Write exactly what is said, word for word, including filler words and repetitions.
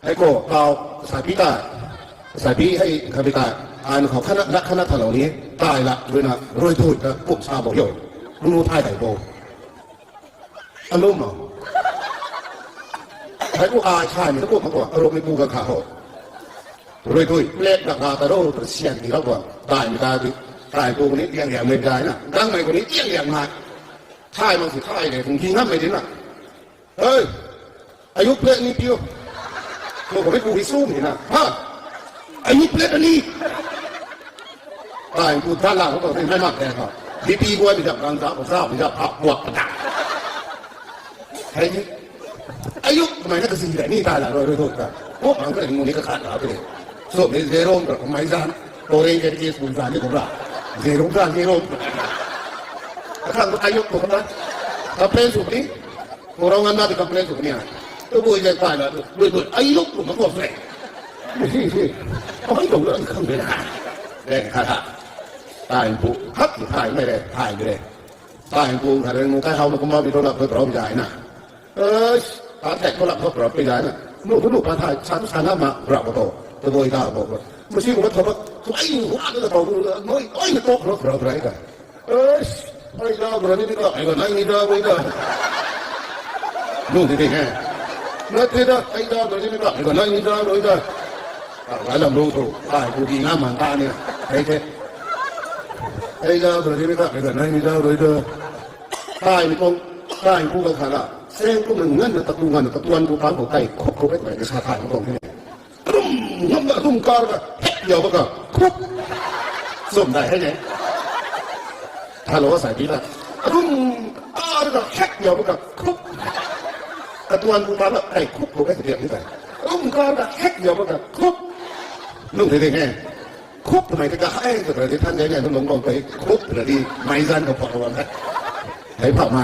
Hei khou tau, saipi ta, saipi hei khabi ta, ai na khou khatna, lat khatna thalou ni, tai la, ruina, rui thui ta, kum sa bo yo. Nu thai dai bo. Alum ma. Hei ku ai thai mi ta kum ma ko, aruk mi ku ka kha ho. Rui thui, plate dak ga ta ro, ta sian di ra bo. Tai mi ta di, tai ku ni, tiang liang mei dai na. Gang mei ku ni, tiang liang ngai. Thai mang si thai le, kung ki ngam mei di na. Hey, ayuk plate ni piu. Ko ko ku hi sum ni na. Ha? Ayuk plate ni. Ai, ku ta la ko ko mei mak de ko. Di pi guay bi jap gang za ko za bi jap hap guak ta. Hei ni. Ayuk mei na kasi de ni ta la ro ro ta. Ko mang ka ni ka khat la de. So, mi zero ka mei zan. Ko reng ke ki sum zan ni ko ra. Zero zan zero. Ka khat ayuk ko na. Ka pen su ni. Ko rong an na di complain tu ni a. Tu bui de tai la tu. Bui bui. Ayuk tu ma ko se. Ai tu la khang de na. De kha kha. Taipu, hak ki thai mei re, thai mei re. Taipu kha reng nu kai hau na kumma bi to la ko rau jai na. Eish, ta thek ko la ko rau pi jai na. Nu tu nu pa thai, sa tu sa na ma, rau ko to. Tu boi da bo. Masi ko ba tho ba, tu ai nu, a tu to, noi, oi na to, rau, rau, rau, rau. Eish, ai da bro ni ka, ai ga nai ni da, boi da. Nu ti ti he. Na ti da, ai da bro ni ka, ai ga nai ni da, boi da. Ai lam lu tu, ai ku di na man ta ni. Ai te. Ai da bro ni ka, ai ga nai ni da, boi da. Ai ni kong, ai ku ka kha la. Seng ku ngan na ta ku ngan na ta tuan ku ta ku kai khop khop ai sa thai kong ni. Rum, ngam na rum kar ka, hek yau ka, khup. Sum dai hei ne. Hello, sa di la. Rum, kar ka, hek yau ka, khup. Ka tuan ku ta la, kai khup ko kai diak ni ta. Rum kar ka, hek yau ka, khup. Nung de de ne. Khup mei ka hai ka di than de ne, nung nung kai khup na di, mei zan ka pa wa. Hei pa ma.